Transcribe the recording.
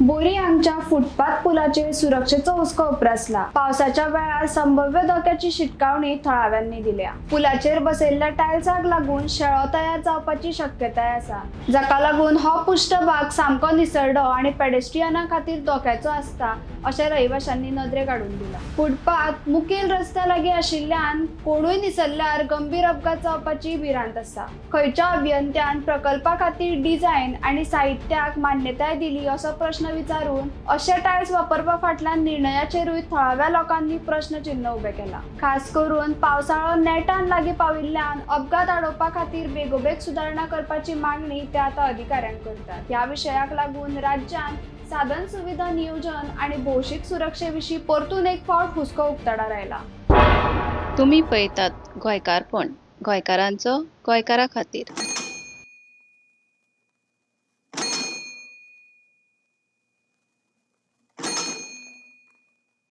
बोरी हांगच्या फुटपाथ पुलाचेर सुरक्षेचो हुस्को उप्रासला. पावसाच्या वेळार संभाव्य धोक्याची शिटकावणी थळाव्यांनी दिल्या. पुलाचेर बसयल्ल्या टायल्साक लागून शेळो तयार जावपाची शक्यताय आसा, जाका लागून हो पृष्ठभाग सामको निसरडो आनी पेडेस्ट्रियना खातीर धोक्याचो आसता अशें रहिवाशांनी नदरेक हाडून दिलां. फुटपाथ मुखेल रस्त्या लागीं आशिल्ल्यान कोणूय निसरल्यार गंभीर अपघात जावपाची भिरांत आसा. खंयच्या अभियंत्यान प्रकल्पा खातीर डिझायन आनी साहित्याक मान्यताय दिली असो प्रश्न विचारून अशे टायल्स वापरपा फाटल्यान निर्णयाचेरूय थळाव्या लोकांनी प्रश्नचिन्ह उबें केलां. खास करून पावसाळो नेटान लागीं पाविल्ल्यान अपघात आडोवपा खातीर बेगोबेग सुदारणा करपाची मागणी ते आतां अधिकाऱ्यांक करतात. ह्या विशयाक लागून राज्यांत साधन सुविधा नियोजन आनी भौशीक सुरक्षे विशीं परतून एक फावट हुस्को उक्ताडार आयला. तुमी पळयतात गोंयकारपण, गोंयकारांचो गोंयकारा खातीर.